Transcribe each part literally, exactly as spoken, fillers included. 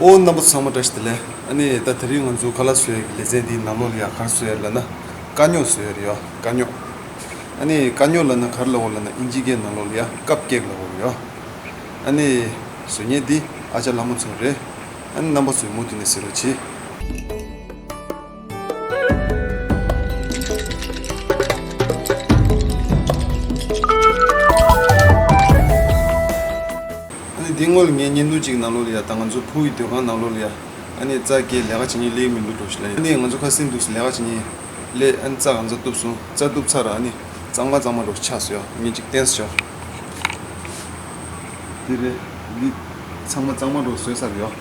ཨོ་རྣམ་པ་ཚང་མ་བཀྲ་ཤིས་བདེ་ལེགས། ཨ་ནི་ད་དེ་རིང་ང་ཚོ་ཁ་ལག་བཟོ་ཡས་ཀྱི་ལེ་ཚན་འདིའི་ནང་ལོགས་ལ་ཡ་ག་རེ་བཟོ་ཡས་ལབ་ན། དཀའ་རྙོག་བཟོ་ཡས་རེད་ཡ། དཀའ་རྙོག་ཨ་ནི་དཀའ་རྙོག་ལབ་ན་ག་རེ་ལབ་དགོས་ལབ་ན་ཨིན་ཇི་སྐད་ནང་ལོགས་ལ་ཡ་ཀབ་ཀེག་ལབ་དགོས་རེད་ཡ། ཨ་ནི་བཟོ་མཁན་འདི་ཨ་ཅག་ལྷ་མོ་མཚོ་རེད། ཨ་ནི་རྣམ་པ་ཚོས་མུ་མཐུད་ནས་གཟིགས་རོགས་གྱིས། ཨ་ནི་འདི་སྔོན་ལ་ངའི་བརྙན་ཐུང་གཅིག་ནང་ལོགས་ལ་ཡ་ད་ང་ཚོ་ཕུ་བོའི་སྡོད་ཁང་ནང་ལོགས་ལ་ཡ། ཨ་ནི་རྩྭ་སྐྱེས་ལས་ཀ་བྱེད་མཁན་སླེབས་མི་འདུག་འགྲོ་ཞིག་ལ། ཨ་ནི་ང་ཚོ་ཁ་སེང་འདུག་ལས་ཀ་བྱེད་མཁན་སླེབས། ཨ་ནི་རྩྭ་གང་ཚ་གཏུབ་སོང་། རྩྭ་གཏུབ་ཚར་ར། ཨ་ནི་གཙང་མ་གཙང་མ་འགྲོ་ཆགས་སོང་ཡ། ངས་གཅིག་བསྟན་སོང་ཡ། འདི་རེད། འདི་ཚང་མ་གཙང་མ་འགྲོ་བཟོས་ཚར་ཡོད།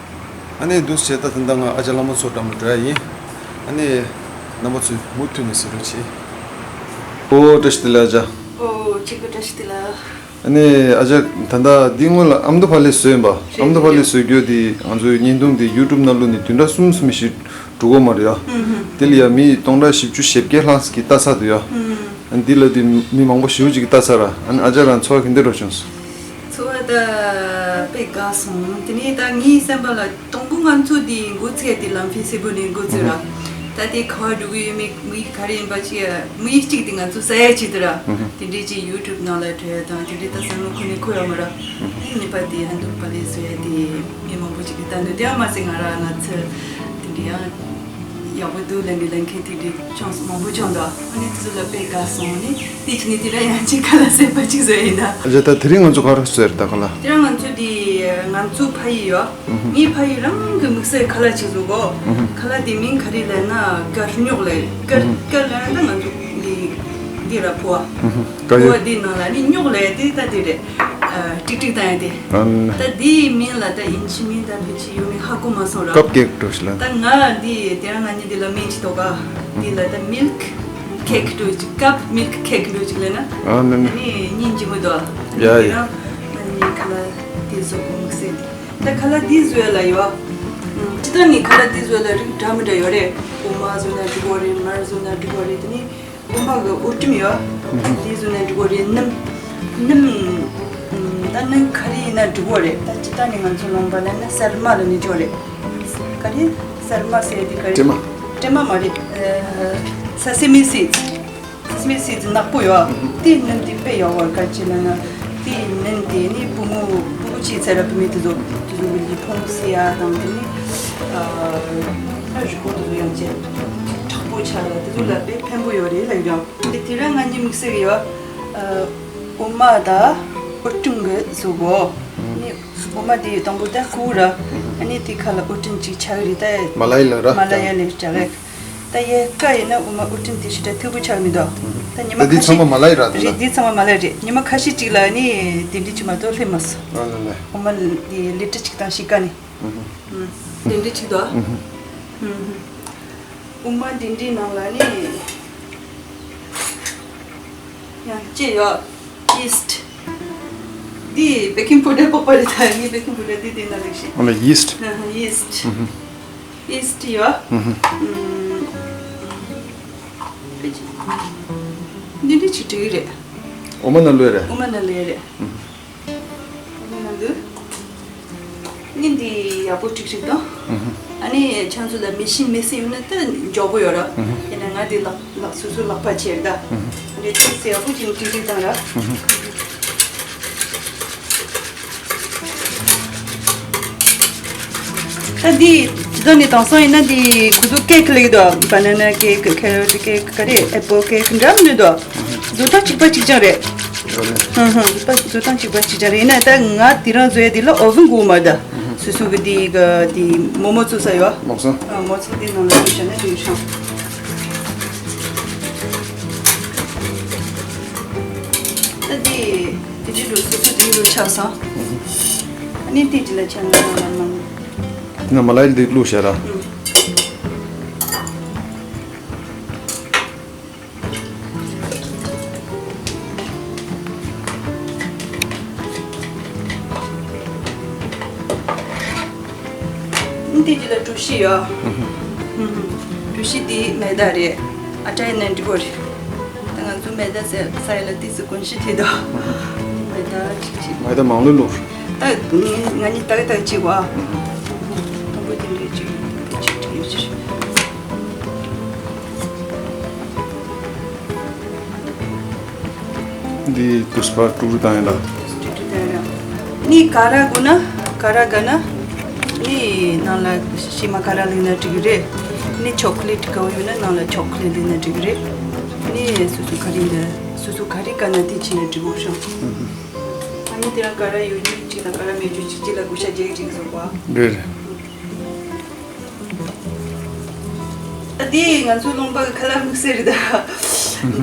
ཨ་ནི་འདུག་བྱས་ད་ད་ལྟ་ང་ཨ་ཅག་ལྷ་མོ་མཚོ་འགྲམ་ལ་འགྲོ་ཡ་ཡིན། ཨ་ནི་རྣམ་པ་ཚོས་མུ་མཐུད་ནས་གཟིགས་རོགས་གྱིས། ཨོ་བཀྲ་ཤིས་བདེ་ལེགས་ཨ་ཅག་ཨོ་ཁྱེད་ཀྱི་བཀྲ་ཤིས་བདེ་ལེགས། ཨ་ནི་ཨ་ཅག་ད་ལྟ་འདི་སྔོན་ལ་ཨ་མདོ་ཕ་ལེ་བཟོས་ཡིན་པ། ཨ་མདོ་ཕ་ལེ་བཟོས་རྒྱུ་དེ་ང་ཚོའི་བརྙན་ཐུང་དེ་ཡུ་ཊུབ་ནང་བླུགས་ནས་བདུན་ཕྲག་གསུམ་ཙམ་ཞིག་འགྲོ་གི་མ་རེད་ཡ། དེ་ལ་ཡ་མི་སྟོང་ཕྲག་བཞི་བཅུ་ཞེ་བརྒྱད་ལྷག་ཙམ་གྱིས་ལྟ་ཚར་འདུག་ཡ། ཨ་ནི་འདི་ལ་དེ་མི་མང་པོ་ཞེ་པོ་ཅིག་གིས་ལྟ་ཚར་ར། ཨ་ནི་ཨ་ཅག་རང་ཚོར་བ་ག་འདྲ་རག་བྱུང་སོང་། ཚོར་བ་ད་དཔེ་དགའ་སོང་། དེ་ནས་ད་ངའི་བསམ་པ་ལ་དང་པོ་ང་ཚོ་དེ་འགོ་ཚུགས་དེ་ལམ་ཕི་སི་བུ་ནས་འགོ་ཚུགས་ར། ད་དེ་ག་པར་འགྲོ་གི་ཡོད་མེད། དམིགས་ཡུལ་ག་རེ་ཡིན་པ་ཅིག་དམིགས་ཡུལ་གཅིག་དེ་ང་ཚོ་ཟ་ཡ་བྱེད་དུ་ར། དེ་འདྲས་ཅིག་ཡུ་ཊུབ་ནང་ལ་འགྲོ་ཡ་དང་དེ་འདྲས་ད་བསམ་བློ་ཁོ་ནས་འཁོར་ཡོད་མ་ར། གཉིས་པ་དེ་ཨ་མདོ་ཕ་ལེ་བཟོ་ཡ་དེ་མི་མང་པོ་ཅིག་གིས་ལྟ་འདུག་དེ་ཡང་མ་ཟད་ང་རང་ང་ཚོ་དེ་འདྲས་ཡང་ཡག་པོ་འདུག་ལབ་ནས་ལབ་མཁན་དེ་འདྲས་ཅུང་ཟད་མང་པོ་བྱུང་འདུག་ཨ་ནི་དེ་ཚོ་ལ་དཔེ་དགའ་སོང་། ཨ་ནི་དེ་བྱས་ནས་དེ་འདྲ་ཡང་ཅིག་ཁ་ལག་ཟས་པ་ཅིག་བཟོས་ཡིན་ད། ཨ་ཅག་ད་དེ་རིང་ང་ཚོ་ག་རེ་བཟོས་རེད་ད་ཁ་ལག་དེ་རིང་ང་ཚོ་དེ་ང་ཚོ་ཕ་ཡུལ་ཡོད། ངའི་ཕ་ཡུལ་རང་གི་དམིགས་བསལ་ཁ་ལག་ཅིག་བཟོ་གོ། ཁ་ལག་དེ་མིང་ག་རེ་ལབ་ན་དཀར་རྙོག་ལབ། དཀར་དཀར་ལབ་ན་ད་ང་ཚོ་འདི་འདི་ར་ཕོ་བ། ཕོ་བ་འདི་ནང་ལ་ནི་རྙོག་ལབ་དེ་ད་དེ་རེད། ཨ་ཀྲིག་ཀྲིག་བཏང་ཡ་དེ། ད་དེའི་མིང་ལ་ད་ཨིན་ཇི་མིང་ད་ཕལ་ཆེར་ཡོད་མེད་ཧ་གོ་མ་སོང་ར། ཀབ་ཀེག་འགྲོ་ཞིག་ལ། ད་ང་འདི་དེ་རང་ང་གཉིས་འདི་ལ་མིང་ཅིག་འདོགས་ག་འདི་ལ་ད་མིལ་ཀི་ཁེག་འགྲོ་ཅིག་ཀབ་མིལ་ཀི་ཁེག་འགྲོ་ཅིག་ལབ་ན། ཨ་ནི་ནི་སྙིང་རྗེ་མོ་འདུག་ཡ་ཡ། དེ་རང་ང་གཉིས་ཁ་ལག་དེ་བཟོ་དགོས་མི་སྲིད། ད་ཁ་ལག་འདི་བཟོ་ཡ་ལ་ཡོད། ཨ་སྤྱིར་བཏང་ནི་ཁ་ལག་འདི་བཟོ་ཡ་ལ་རིགས་འདྲ་མི་འདྲ་ཡོད་རེད། འོ་མ་བཟོ་ན་འགྲིག་གོ་རེད། མར་བཟོ་ན་འགྲིག་གོ་རེད། དེ་ནི་འོ་མ་གི་འོ་ཀྲིམ་ཡོད། འདི་བཟོ་ན་འགྲིག་གོ་རེད། སྣུམ། སྣུམ། ཨ་ད་སྣུམ་ག་རེ་ཡིན་ན་འགྲིག་གོ་རེད། ད་སྤྱིར་བཏང་ནི་ང་ཚོ་ལུང་པ་ལ་ནི་སིལ་མ་ལ་ནི་འགྲིག་གོ་རེད། ག་རེ། སིལ་མ་ཟེར་དེ་ག་རེ། ཀྲེ་མ། ཀྲེ་མ་མ་རེད། ཨ་ས་སི་མི་སིཌ། སི་སི་མི་སི་ཛི་ནག་པོ་ཡོད། དེ་སྣུམ་དེ་དཔེ་ཡག་པོ་ག་ཅི་ལབ་ན། དེ་སྣུམ་དེ་ནི་བུ་མོ་བུ་མོ་ཆེ་ཚད་ལ་བུད་མེད་དེ་ཚོ་དེ་ཚོ་གི་ལུས་ཕུང་སི་ཡ་དང་དེ་ནི་ཨ་རུས་ཁོག་དེ་ཚོ་ཡང་ཅིག་མཁྲེགས་པོ་ཆགས་ལ་དེ་ཚོ་ལ་དཔེ་ཕན་པོ་ཡོད་རེད་ལབ་ཀྱང་། དེ་དེ་རིང་ང་གཉིས་དམིགས་བསལ་གི་ཡོད། ཨ་འོ་མ་དང་འོ་ཀྲིམ་གི་བཟོ་གོ། ནི་འོ་མ་དེ་དང་པོ་ད་ཁུ་ར། ཨ་ནི་དེ་ཁ་ལ་འོ་ཀྲིམ་ཅིག་ཆགས་རེད་ད། མ་ལ་ཡི་ལ་ར། མ་ལ་ཡ་ལས་ཅག་རེད། ད་ཡལ་ག་ཡིན་ན་འོ་མ་འོ་ཀྲིམ་དེ་ཞེ་དྲག་མཐུག་པོ་ཆགས་མི་འདུག་ད་ཉི་མ་ད་འདི་ཁ་ཤས་ཚང་མ་མ་ལ་ཡི་ར་ད་རེད། ད། འདི་ཚང་མ་མ་ལ་རེད། ཉི་མ་ཁ་ཤས་ཅིག་ལ་ནི་དེ་འདྲི་ཅིག་མ་གཏོགས་སླེབས་མ་སོང་། ཨ་ལ་ལ། འོ་མ་འདི་ལི་ཊར་གཅིག་དང་ཕྱེད་ཀ་ནི། ཨ་དེ་འདྲི་ཅིག་འདུག་ཨ་འོ་མ་དེ་འདྲི་ནང་ལ་ནི་ཡང་ཅི་ཡོད། ཡིས་ཊི། འདི་བེ་ཀིང་པའུ་ཌར་པགས་པ་རེད། ད་ངས་བེ་ཀིང་པའུ་ཌར་འདི་དེ་ན་ལེགས་ཤིག་ཨ་ལ་ཡིས་ཊི། ཡིས་ཊི། ཡིས་ཊི་ཡོད། ཨུམ། འདི་འདྲ་ཅིག་འགྲིག་གི་རེད། འོ་མ་ནང་བླུགས་རེད། འོ་མ་ནང་བླུགས་རེད། འོ་མ་ནང་བླུགས། ནི་འདི་ཡག་པོ་ཀྲིག་ཀྲིག་དང་། ཨ་ནི་ཁྱེད་ཚོ་ལ་མེ་ཤིན་མེ་སི་ཡོད་ན་ད་མགྱོགས་པོ་ཡོད་ར། ཡིན་ན་ང་འདི་ལག་ལག་སོ་སོ་ལག་པ་ཆེ་རེད་ད། འདི་ཏོག་ཙམ་ཡག་པོ་ཅིག་ཀྲིག་ཀྲིག་བཏང་ར། ད་འདི་ཇི་ལྟར་ནས་དེང་སང་ཡིན་ན་འདི་ཁོ་ཚོ་ཀེག་ལེགས་འདུག་བ་ན་ན་ཀེག་ཁེ་རོ་ཊི་ཀེག་ག་རེ་ཨེ་པལ་ཀེག་འདྲ་མི་འདུག་བཟོ་སྟངས་གཅིག་པ་གཅིག་རྐྱང་རེད། ཧུང་ཧུང་བཟོ་སྟངས་གཅིག་པ་གཅིག་རྐྱང་རེད། ཡིན་ན་ད་ང་དེ་རང་བཟོ་ཡ་དེ་ལ་ཨོ་ཝན་དགོས་མ་ད། སོ་སོ་གི་དེ་གི་དེ་མོག་མོག་བཙོས་ས་ཡོད། མོག་ཚོ། ཨ་མོག་ཚོ་དེ་ནང་ལ་བཟོས་བྱས་ན་དེ་བྱུང་། ད་དེ་དེ་དེ་འགྲོ་སོ་སོ་དེ་འགྲོ་ཆགས་སོང་། ཨ་ནི་དེ་དེ་ལ་ཆ་ན་ལ་ལ་ན། ན་མ་ལ་ཡི་དེ་བླུགས་བྱས་ར། འདི་འདི་ལ་གྲོ་ཞིབ་ཡོད། གྲོ་ཞིབ་འདི་མེ་ད་རེད། ཨ་ཏྲའི་ནན་འགྲིག་གོ་རེད། ད་ང་ཚོ་མེ་ད་ཟེར་ས་ཡ་ལ་ཏིས་སུ་གོན་ཤི་ཐེ་ད། མེ་ད་ཅིག་ཅིག་མེ་ད་མང་ལོ་ལོ། ད་ང་གཉིས་ད་གི་ད་གི་ཅིག་བ། འདི་གཅིག་འདི་གཅིག་དྲུག་ཡོད་ཅི། འདི་དུས་པ་དཀྲུག་དཀྲུག་བཏང་ཡིན་ལ། ནི་ཀ་ར་དགོས་ན་ཀ་ར་དགའ་ན་ནི་ནང་ལ་ཤི་མ་ཀ་ར་ལུས་ན་འགྲིག་གི་རེད། ནི་ཆོ་ཀ་ལེ་ཊི་དགའ་བོ་ཡོད་ན་ནང་ལ་ཆོ་ཀ་ལེ་ཊི་ལུས་ན་འགྲིག་གི་རེད། ནི་སོ་སོ་ག་རེ་འདི་སོ་སོ་ག་རེ་དགའ་ན་དེ་བྱས་ན་འགྲིག་གོ་ཤང་། ཨ་ནི་དེ་རང་ཀ་ར་ཡོད་རྒྱུ་གཅིག་དང་ཀ་ར་མེད་རྒྱུ་གཅིག་གཅིག་ལ་དགོས་ཤ་རྒྱག་གཅིག་བཟོ་བ། རེད་རེད། ད་དེ་ང་ཚོའི་ལུང་པ་གི་ཁ་ལག་དམིགས་བསལ་རེད་ད།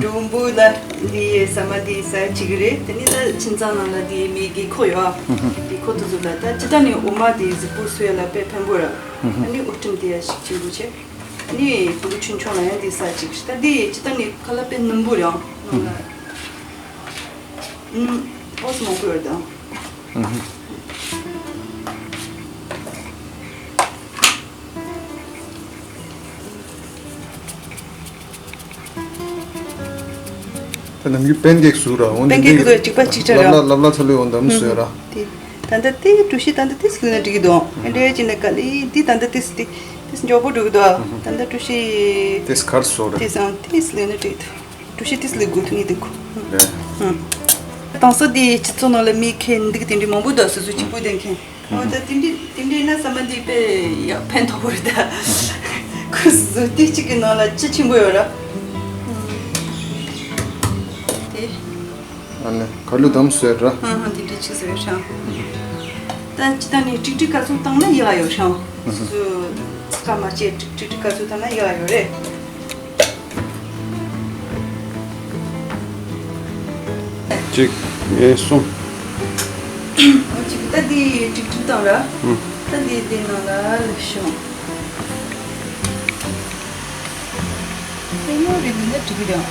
འགྲོན་པོ་ལ་དེ་ཟ་མ་དེ་ཟ་བྱེད་ཀྱི་རེད། དེ་ནས་ད་ཁྱིམ་ཚང་ནང་ལ་དེ་མི་རྒས་འཁོགས་ཡོད་ཨ། རྒས་འཁོགས་དེ་ཚོ་ལ་ད་ཅི་ད་ནས་འོ་མ་དེ་གཟུགས་པོ་གསོ་ཡ་ལ་དཔེ་ཕན་པོ་ར། ཨ་ནི་འོ་སྐྲུན་དེ་ཡ་ཞིག་བྱེད་དགོས་ཆེ། ཨ་ནི་ཕྲུ་གུ་ཆུང་ཆུང་ལ་ཡང་དེ་ཟ་བྱེད་ཀྱི་རེད། ད་དེ་ཅི་ད་ནས་ཁ་ལག་དཔེ་སྣུམ་པོ་རེད་ཨ་ནང་ལ། ཨུམ། ཨོ་སི་མང་པོ་ཡོད་དང་། ཨུམ། ད་ནམ་རྒྱུན་པན་ཀེག་བཟོ་ར་འོན་པན་ཀེག་བཟོ་གཅིག་པ་གཅིག་ཆ་ར། ལབ་ལ་ལབ་ལ་ཚ་ལོས་འོན་དམ་བཟོས་ར། དེ་ད་ལྟ་དེ་གྲུ་བཞི་ད་ལྟ་དེ་སླེབས་ན་འགྲིག་གི་འདུག་ཨེ་འདྲའི་ཅི་ནས་ག་ལི་དེ་ད་ལྟ་དེ་དེ་དེ་མགྱོགས་པོ་འགྲོ་གི་འདུག་ད་ལྟ་གྲུ་བཞི་དེ་གར་བཟོ་ར། དེ་སང་དེ་སླེབས་ན་འགྲིག་འདུག་གྲུ་བཞི་དེ་སླེབས་དགོས་ཐུག་ནི་འདུག་ཨུ། དང་ས་དེ་སྤྱི་ཚོགས་ནང་ལ་མི་ཁེ་འདུག་དེ་འདྲའི་མང་པོ་འདུག་སོ་སོ་གཅིག་པུ་དེ་མཁན། ཨོ་ད་དེ་འདྲའི་དེ་འདྲའི་ན་ས་མ་འདི་དཔེ་ཡག་ཕན་ཐོགས་པོ་རེད་ད། ཁོ་བཟོ་དེ་གཅིག་གི་ནང་ལ་ཅི་ཆེན་པོ་ཡོད་ར། དེ། ཨ་ནི་ཁ་ལུ་དམ་སོད་ར། ཧང་ཧང་དེ་འདྲའི་ཅིག་བཟོས་ཤང་། ད་ཅི་ད་ནི་ཀྲིག་ཀྲིག་ག་ཚོད་བཏང་ན་ཡག་ཡོད་ཤང་། སུ་ཚ་ཀ་མ་བྱེད་ཀྲིག་ཀྲིག་ག་ཚོད་བཏང་ན་ཡག་ཡོད་རེད། གཅིག་གཉིས། གསུམ། འོ་གཅིག་ད་འདི་གཅིག་གྲུབ་བཏང་ར། ཨུ། ད་འདི་འདི་ནང་ལ་ལུག་ཤོང་། སེན་མོ་རེ་འདི་ནས་གྲུབ་ཀྱི་རེད།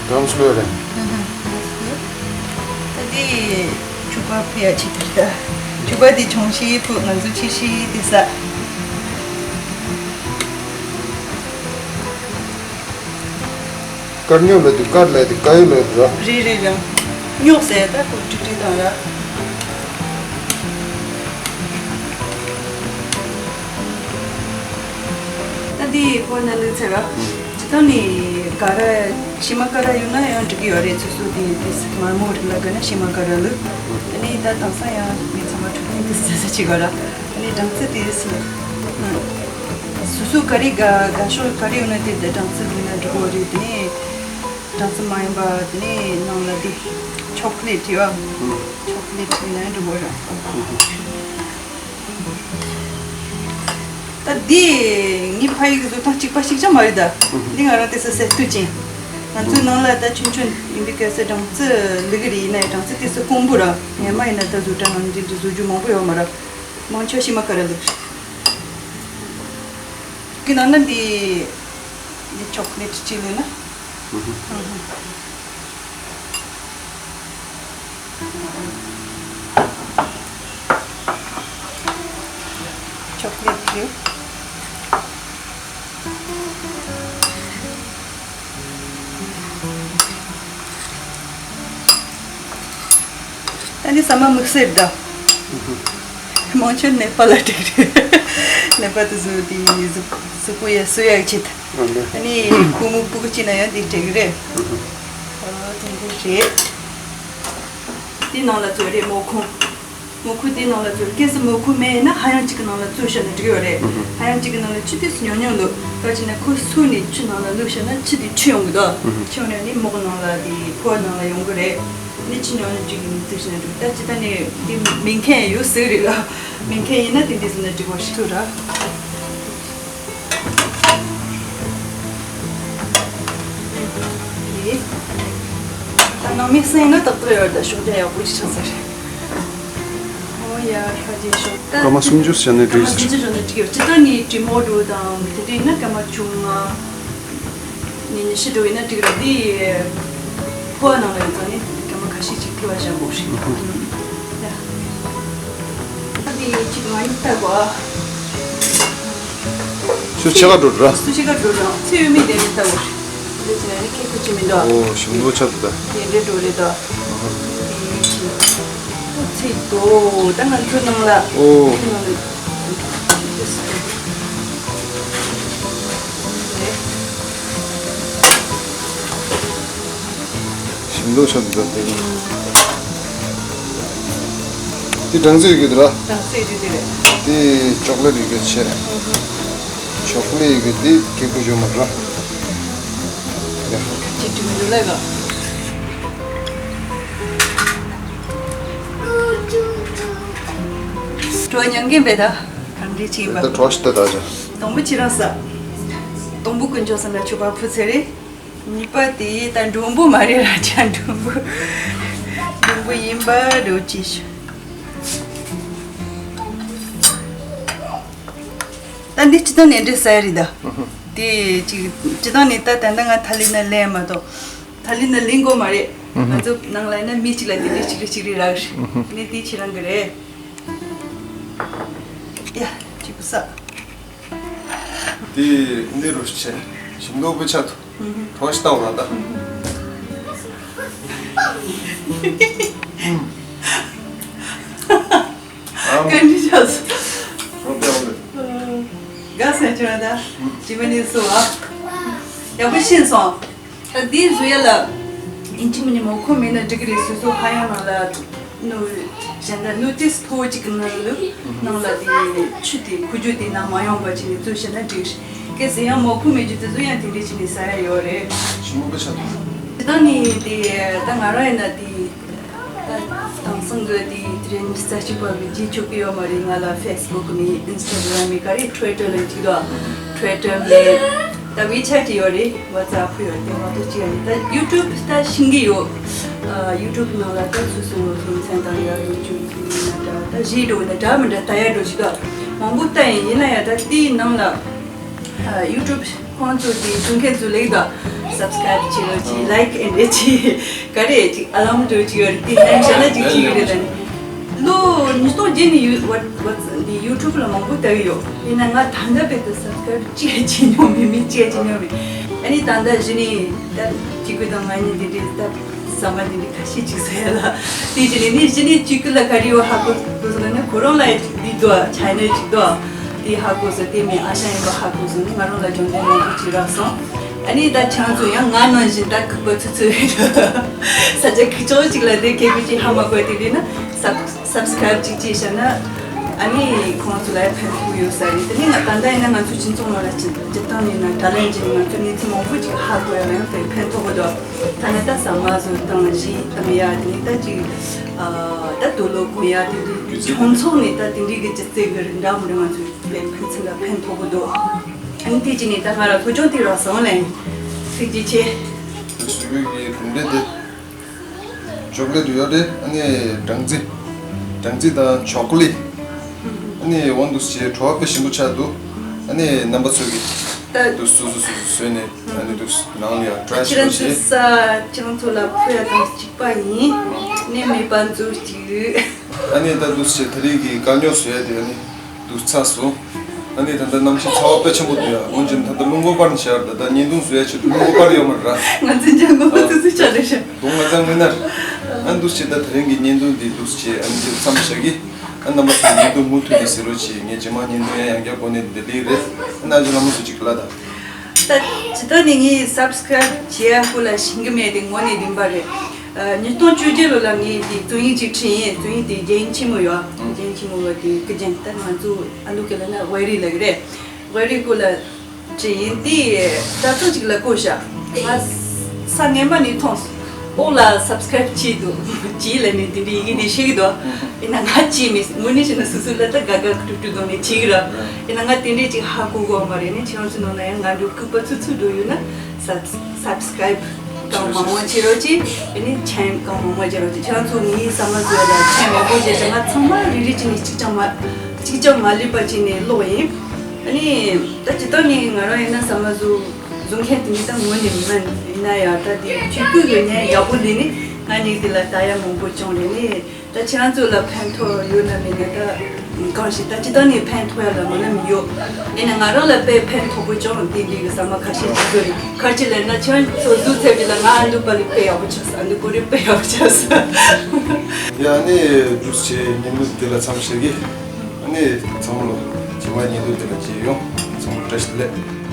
གང་སློད་རེད། ད་དེ་ཕྱུ་པ་ཕུ་ཡ་ཆེད་དུ་ད། ཕྱུ་པ་དེ་ཆུང་ཤི་ཕུ་ང་ཚོ་ཆེ་ཤི་དེ་ས། དཀར་རྙོག་ལ་དུ་དཀར་ལ་དུ་དཀར་ཡོད་ལ་དུ་ར། རེད་རེད་རེད། རྙོག་ཟེར་ད་ཁོ་ཀྲིག་ཀྲིག་དང་ར། ད་འདི་ཕོ་ན་ལུས་ཚེ་ར། ཅི་ད་ནི་ཀ་ར་ཤི་མ་ཀ་ར་ཡོད་ན་ཡང་འགྲིག་གི་ཡོད་རེད། སོ་སོ་དེ་དེ་སི་མ་མོ་རིགས་ལ་དགོས་ན་ཤི་མ་ཀ་ར་ལུ། ད་ནི་ད་དང་ས་ཡང་མི་ཚང་མ་འཕྲོད་བསྟེན་དེ་སི་ས་ཅི་ག་ར། ད་ནི་སྦྲང་རྩི་དེ་སི། སོ་སོ་ག་རེ་ག་ག་ཤོག་ག་རེ་ཡོད་ན་དེ་དེ་སྦྲང་རྩི་ལུས་ན་འགྲིག་གི་ཡོད་རེད། དེ་ནི་སྦྲང་རྩི་མ་ཡིན་པ་དེ་ནི་ནང་ལ་དེ་ཆོ་ཀ་ལེ་ཊི་ཡོད། ཆོ་ཀ་ལེ་ཊི་ལུས་ན་འགྲིག་གི་ཡོད་རེད། ད་འདི་ངའི་ཕ་ཡུལ་གྱི་བཟོ་སྟངས་གཅིག་པ་གཅིག་རྐྱང་མ་རེད་ད། འདི་ང་རང་དེ་ཚོ་ཟས་དུས་ཅན། ང་ཚོའི་ནང་ལ་ད་ཆུང་ཆུང་ཡིན་པའི་སྐབས་སུ་སྦྲང་རྩི་ལུག་གི་རིགས་ཡིན་ན་ཡང་སྦྲང་རྩི་དེ་ཚོ་དཀོན་པོ་ར། ངས་མ་ཡིན་ན་ད་བཟོ་གྲྭ་ནང་འདི་འདྲ་བཟོ་རྒྱུ་མང་པོ་ཡོད་མ་ར། མང་ཆེ་ཤི་མ་ཀ་ར་ལུག་གི་ནང་ན་འདི་འདི་ཆོ་ཀ་ལེ་ཊི་ཅི་ལུག་ན། ཆོ་ཀ་ལེ་ཊི་ཡོད། ད་ནི་ཟ་མ་དམིགས་བསལ་ད། མང་ཆེ་ནེ་པ་ལ་འགྲིག་རེད། ནེ་པ་དུ་བཟོ་དེ་གཟུགས་གཟུགས་པོ་ཡ་སུ་ཡ་ཆེད། ཨ་ནི་ཁོ་མོ་སྤུ་གུ་ཅི་ན་ཡང་འདི་འགྲིག་རེད། ཨོ་དེ་འདྲ་རེད། དེ་ནང་ལ་བཙོས་རེད་མོ་ཁུང་། མོ་ཁུང་དེ་ནང་ལ་བཙོས་རེད། གལ་སྲིད་མོ་ཁུང་མེད་ན་ཧ་ཡང་གཅིག་གི་ནང་ལ་བཙོས་བཞག་ན་འགྲིག་ཡོད་རེད། ཧ་ཡང་གཅིག་གི་ནང་ལ་ཆུ་དེ་ཉུང་ཉུང་འདུག་ག་ཅི་ན་ཁོ་སུ་ནས་ཆུ་ནང་ལ་བླུགས་བཞག་ན་ཆུ་དེ་འཁྱུ་ཡོང་གི་འདུག་འཁྱུ་ཡོང་ནས་ནི་མོ་ཁུང་ནང་ལ་དེ་ཕོ་བ་ནང་ལ་ཡོང་གི་རེད། ནི་ཆུ་ཉུང་ཉུང་གཅིག་གི་ནང་བཙོས་བཞག་ན་འགྲིག་ད་ཅི་ད་ནི་དེ་མིན་མཁན་ཡོད་ཟེར་རེད་ལ། མིན་མཁན་ཡིན་ན་དེ་འདྲ་བཟོས་ན་འགྲིག་པ་ཞིག་ཐུག་ར། ད་ནང་མི་སེང་ན་ཏག་ཏག་ཡོད་ད་ཤོག་རྒྱ་ཡག་པོ་ཅིག་ཆགས་ཚར་རེད། ཨོ་ཡ་ཧྲ་རྗེས་ཤོག་ད་སྐར་མ་སུམ་ཅུ་བྱས་ནས་སྐར་མ་འགྲིག་སུམ་ཅུ་བྱས་ནས་འགྲིག་ཡོད་ཅི་ད་ནི་དྲི་མོ་འགྲོ་དང་དེ་འདྲ་ཡིན་ན་སྐར་མ་བཅོ་ལྔ་ནས་ཉི་ཤུ་འགྲོ་ཡིན་ན་འགྲིག་ར་དེ། ཕོ་བ་ནང་ལ་ཡོད་ཙང་ནི་སྐར་མ་ཁ་ཤས་ཅིག་ཕི་བ་བཞག་དགོས་རེད། ཡ། ད་དེ་ཅིག་མ་ཡིན་ལྟ་དགོས་ཨ། སུ་ཕྱེད་ཀ་འགྲོ་ར། སུ་ཕྱེད་ཀ་འགྲོ་ར་ཚེ་ཡོད་མེད་དེ་ནི་ལྟ་དགོས་རེད། འདི་ཅི་ནས་ནི་ཁེ་ཁུ་ཅི་མི་འདུག་ཨོ་ཞིམ་པོ་ཆགས་འདུག་ད། དེ་འདྲའི་འགྲོ་རེད་ད། དེ་ཅི། ཨོ། ད་ང་ཚོ་ནང་ལ། ཨོ། ཞིམ་མདོག་ཤར་འདུག་ད་དེ་ནི། དེ་སྦྲང་རྩི་ཡོད་ཀྱི་འདུག་ར། སྦྲང་རྩི་ཡོད་ཀྱི་རེད། དེ་ཅོག་ལེ་ཊི་ཡོད་ཀྱི་ཆེ། ཅོག་ལེ་ཊི་ཡོད་ཀྱི་དེ་ཁེ་ཁུ་ཇོ་མ་ར། ཡ། ཅི་ཅི་མི་འདུག་ལེ་ག་གྲོ་མྱང་གིན་པས་ད། གང་འདྲ་ཅིག་ཡིན་པ། ད་གྲོ་ཞིག་ད་ད་ཅི། དང་པོ་ཁྱེད་རང་ཟ། དང་པོ་དཀོན་མཆོག་གསུམ་ལ་མཆོད་པ་ཕུལ་ཚར་རེད། གཉིས་པ་དེ་ད་མགྲོན་པོ་མ་རེད་ར་ཅག་མགྲོན་པོ། མགྲོན་པོ་ཡིན་པ་འགྲོ་ཅི་ཞུ། ད་འདི་སྤྱི་བཏང་ནས་འདྲེ་ཟ་ཡ་རེད་ད། དེ་ཅིག་སྤྱི་བཏང་ནས་ད་ད་ལྟ་ང་ཐ་ལི་ན་ལེན་མ་གཏོགས། ཐ་ལི་ན་ལེན་དགོས་མ་རེད། ང་ཚོ་ནང་ལ་ཡིན་ན་མི་གཅིག་ལ་དེ་འདྲས་གཅིག་རེ་གཅིག་རེ་རག་རེད། ནི་དེ་ཁྱེད་རང་གི་རེད། ཡ། གཅིག་པུ་ས། དེ་འདི་རུ་ཆེ། ཞིམ་མདོག་པོ་ཆགས་འདུག་གྲོ་ཞིག་བཏང་བ་ད། ཨམ། ག་འདྲ་ཆགས་སོང་། རོ་པའི་འོག་ལ། དགའ་ས་ཆེ་བ་ད། ཇི་མ་ནི་སུ་བ། ཡག་པོ་ཤེས་སོང་། ད་འདི་བཟོ་ཡ་ལ། ཨིན་ཇི་མ་ནི་མོ་ཁོ་མེད་ན་འགྲིག་གི་རེད། སོ་སོ་ཧ་ཡང་ནང་ལ། ནུ། གཞན་དག་ནུ་ཏིས་མཐོ་བོ་གཅིག་གི་ནང་ལ། ནང་ལ་དེ་ཆུ་དེ་ཁུ་ཆུ་དེ་ནང་མ་ཡོང་བ་བྱས་ནས་བཙོས་བྱས་ན་འགྲིག་གལ་སྲིད་ཡང་མོ་ཁུ་མེད་རྒྱུ་དེ་ཚོ་ཡང་དེ་འདྲས་བྱས་ནས་ཟ་ཡ་ཡོད་རེད། ཞིམ་པོ་དཔེ་ཆ་འདུག་དེ་དག་ནི་དེ་ད་ང་རང་ཡིན་ན་དེ་ད་དེང་སང་གི་དེ་དེ་རིང་རྩ་གཅིག་པ་གི་རྗེས་ཆོག་གི་ཡོད་མ་རེད། ང་ལ་ཕེ་སི་བུག་ནས་ཨིན་སི་ཊ་གྷི་རམ་ནས་ག་རེ་ཊུ་ཝི་ཊར་ལ་གཅིག་དང་ཊུ་ཝི་ཊར་ནས། ད་ཝི་ཆེ་ཊི་ཡོད་རེད། ཝ་ཙེབ་ཡོད་རེད། དེ་མ་གཏོགས་ཅི་ཡང་མེད། ད་ཡུ་ཊུབ་ད་ཤེས་ཀྱི་ཡོད། ཨ། ཡུ་ཊུབ་ནང་ལ་ད་སོ་སོ་སློབ་ཚན་དང་ཡང་ཡུ་ཊུབ་ཡིན་ན་འདྲ། ད་གཞས་འགྲོ་ན་འདྲ་མི་འདྲ་ལྟ་ཡ་འགྲོ་ཞིག་ད་མང་པོ་ལྟ་ཡིན། ཡིན་ན་ཡང་ད་དེའི་ནང་ལ། ཨ། ཡུ་ཊུབ་ཁོང་ཚོ་དེ་བཟོ་མཁན་ཚོ་ལེགས་ད་སབ་སི་ཀ་རེབ་བྱེད་རོགས་གྱིས། ལའིཀ་ཨེ་འདྲ་གྱིས། ག་རེ་ཅིག་ཨ་ལམ་འགྲོ་ཅིག་ཡོད་རེད། དེ་ནང་བཞིན་ན་ཅིག་ཅིག་ཡོད་རེད། ད་ནི་ལོ་ཉིས་སྟོང་བརྒྱད་ནས་ཡུ་ཝ་ཝ་འདི་ཡུ་ཊུབ་ལ་མང་པོ་ལྟ་གི་ཡོད། ཡིན་ན་ང་ད་ལྟ་བར་དུ་སབ་སི་ཀ་རེབ་གཅིག་ཡང་བྱེད་མྱོང་མེད། མི་གཅིག་ཡང་བྱེད་མྱོང་མེད། ཨ་ནི་ད་ལྟ་གཞི་ནས་ད་གཅིག་པུ་དང་ང་གཉིས་འདི་འདྲའི་ད་ཟ་མ་འདི་འདྲའི་ཁ་ཤས་ཅིག་ཟ་ཡ་ལ། དེ་གཞི་ནས་ནི་གཞི་ནས་གཅིག་པུ་ལ་ག་རེ་ཡོད་ཧ་གོ་གོ་སོང་ན་ཁོ་རང་ལ་ཡང་འདི་འདུག་ཆའི་ནལ་ཅིག་འདུག་དེ་ཧ་གོ་སོང་། དེ་མིན་ཨ་ཞང་ཡིན་པ་ཧ་གོ་སོང་ནི་ང་རང་ལ་སྦྱོང་བརྡར་མང་པོ་ཅིག་རག་སོང་། ཨ་ནི་ད་ཁྱེད་ཚོ་ཡང་ང་ནང་བཞིན་ད་ཁུག་པ་ཚུ་ཚུ་ས་ཆ་ཁུག་ཅོག་ཅིག་ལ་དེ་ཁེ་པི་ཅིག་ཧ་མ་གོ་དེ་དེ་ན་སབ་སབ་སི་ཀ་རེབ་ཅིག་ཅིག་བྱས་ན་ཨ་ནི་ཁོང་ཚོ་ལ་ཡང་ཕན་ཐོགས་ཡོད་ས་རེད། དེ་ནི་ང་ད་ལྟ་ཡིན་ན་ང་ཚོ་སྤྱི་ཚོགས་ནང་ལ་སྤྱི་སྤྱིར་བཏང་ཡིན་ན་དྲ་ལམ་གྱི་ནང་ང་ཚོ་གནས་ཚུལ་མང་པོ་ཅིག་ཧ་གོ་ཡ་ལ་ཡང་དེ་ཕན་ཐོགས་གི་འདུག་ད་ནི་ད་ཟ་མ་བཟོ་སྟངས་གཞས་བཏང་ཡ་དེ་ནི་ད་ཅིག་ཨ་ད་རྡོ་ལོ་གོན་ཡ་དེ་འདྲའི་ཁྱོད་ཚོ་ནི་ད་དེ་འདྲའི་གི་སྒྱུ་རྩལ་གི་རིགས་འདྲ་མི་འདྲ་ང་ཚོ་ལས་ཕན་ཚུན་ལ་ཕན་ཐོགས་གི་འདུག་ཨ་ནི་དེ་ཅི་ནས་ད་ང་ལ་སློབ་སྦྱོང་དེ་རག་སོང་ལེ། ཐུགས་རྗེ་ཆེ། ཞུ་གི་གི་གྲུབ་འབྲས་དེ་ཅོག་ལེ་ཊི་ཡོད་རེད། ཨ་ནི་སྦྲང་རྩི། སྦྲང་རྩི་དང་ཅོག་ལེ་ཊི། ཨ་ནི་འོ་འདུག་སེ་བྱས་བྲོ་བ་དཔེ་ཞིམ་པོ་ཆགས་འདུག་ཨ་ནི་རྣམ་པ་ཚོས་ཀྱི་ད་འདུག་སུ་སུ་སུ་སུ་བཟོས་ནས་ཨ་ནི་འདུག་ནང་ལ་ཡ་ཊི་རའི་ཁྱེད་རང་ཚོ་བྱེད། ས་ཁྱེད་རང་ཚོ་ལ་ཕུལ་ཡ་དང་གཅིག་པ་ཡིན། ཨ་ནི་མེད་པ་འཛུགས་གཅིག་ཨ་ནི་ད་འདུག་སེ་དེ་རིང་གི་དཀའ་རྙོག་བཟོ་ཡ་དེ་ཨ་ནི་འདུག་ཚར་སོང་། ཨ་ནི་ད་ལྟ་གནམ་གཤིས་ཚ་བ་དཔེ་ཆེན་པོ་འདུག་ཡ། འོན་ཀྱང་ད་ལྟ་རླུང་འཁོར་པར་ནི་བཞག་ད་ལྟ་བརྙན་ཐུང་བཟོ་ཡ་ཆེད་དུ་རླུང་འཁོར་པར་ཡོད་མ་རེད་ར། ང་ཚོ་འཇང་གོ་ཚོ་ཚོ་ཆ་རེད་ཤག་དུང་ང་ཚང་མི་ནར། ཨ་འདུག་སེ་ད་དེ་རིང་གི་བརྙན་ཐུང་འདི་འདུག་སེ་ཨ་ནི་འདི་མཚམས་བཞག་གི་ཨ་རྣམ་པ་ཚོ་བརྙན་ཐུང་མུ་མཐུད་ནས་གཟིགས་རོགས་གྱིས། ངས་རྗེས་མ་བརྙན་ཐུང་ཡང་ཡང་བསྐྱར་སྒོ་ནས་འདི་ལེགས་རེད། ཨ་ན་ཅི་ལ་མོ་སུ་གཅིག་ལ་ད། ད་ཇི་ལྟར་ནི་ངས་སབ་སི་ཀ་རའིབ་བྱེད་ཡ་སྐོར་ལ་ཤེས་ཀྱི་མེད་དེ་དངོས་གནས་བདེན་པ་རེད། ཨ་ཉིས་སྟོང་བཅོ་བརྒྱད་ལོ་ལ་ངས་དེ་རྩོམ་ཡིག་ཅིག་བྲིས་ཡིན། རྩོམ་ཡིག་དེ་རྒྱན་ཆེན་མོ་ཡོད། རྒྱན་ཆེན་མོ་ལ་དེ་སྐུ་རྒྱན་ད་ང་ཚོ་ཨ་ལུ་ག་ལ་ན་ཝེ་རི་ལ་གི་རེད། ཝེ་རི་སྐོར་ལ་བྲིས་ཡིན། དེ་དྲ་ཚོགས་ཅིག་ལ་བཀོད་བཞག་ང་ས་སྔན་མ་ནས་མཐོང་སོང་། འོག་ལ་སབ་སི་ཀ་རའིབ་བྱས་འདུག་བྱས་ལ་ནི་དེ་འདྲའི་ཡི་གེ་དེ་ཤེས་ཀྱི་འདུག་ཡིན་ན་ང་བྱས་མེད། དངོས་གནས་བྱས་ན་སོ་སོ་ལ་ད་དགའ་དགའ་སྤྲོ་སྤྲོ་གཏོང་ནས་བྱས་ཀྱི་ར། ཡིན་ན་ང་དེ་འདྲའི་ཅིག་ཧ་གོ་གོ་མ་རེད། ནི་ཁྱེད་རང་ཚོའི་ནང་ན་ཡང་ང་འགྲོ་ཁུག་པ་ཚུད་ཚུད་འགྲོ་ཡོད་ན་སབ་སབ་སི་ཀ་རའིབ་གང་མང་མང་བྱེད་རོགས་གྱིས། ཨ་ནི་མཆན་གང་མང་མང་བྱེད་རོགས་གྱིས། ཁྱེད་རང་ཚོ་ངའི་བསམ་བློ་བཟོས་ལ་མཆན་མང་པོ་བྱས་ཙང་ང་ཚང་མ་རེ་རེ་བྱས་ནས་གཅིག་ཀྱང་མ་གཅིག་ཀྱང་མ་ལུས་པ་བྱས་ནས་ཀློག་ཡིན། ཨ་ནི་ད་ཇི་ལྟར་ནི་ང་རང་ཡིན་ན་བསམ་བློ་བཟོ་བཟོ་མཁན་དེ་ནི་ད་ངོ་ནས་མིན་ཡིན་ན་ཡང་ད་དེ་ཆོས་སྐུ་གི་ཉན་ཡག་པོ་ལས་ནི། ང་གཉིས་དེ་ལ་ལྟ་ཡ་མང་པོ་བྱུང་རེད་ནི། ད་ཁྱེད་རང་ཚོ་ལ་ཕན་ཐོགས་ཡོད་ན་མེད་ན་ད་གང་ཞིག་ད་ཅི་ད་ནི་ཕན་ཐོགས་ཡ་ལ་མ་ནམ་ཡོད། ཨེ་ན་ང་རང་ལ་དཔེ་ཕན་ཐོགས་པོ་བྱུང་དེ་འདྲའི་གི་ཟ་མ་ཁ་ཤས་ཅིག་བཟོ་རེད། ཁར་ཅི་ལས་ན་ཁྱེད་རང་ཚོ་བཟོ་ཚད་པའི་ལ་ང་ཨ་འདུ་པ་ལི་དཔེ་ཡག་པོ་ཆགས་ས། ཨ་འདུ་ཀོ་རི་དཔེ་ཡག་པོ་ཆགས་ས། ཡ་ནི་འདུག་ཆེ་ཉིན་འདུག་དེ་ལ་མཚམས་བཞག་གི། ཨ་ནི་ཚང་མ་ལོ་ཇི་མ་ཉིན་འདུག་དེ་ལ་མཇལ་ཡོང་། ཚང་མ་བཀྲ་ཤིས་བདེ་ལེགས།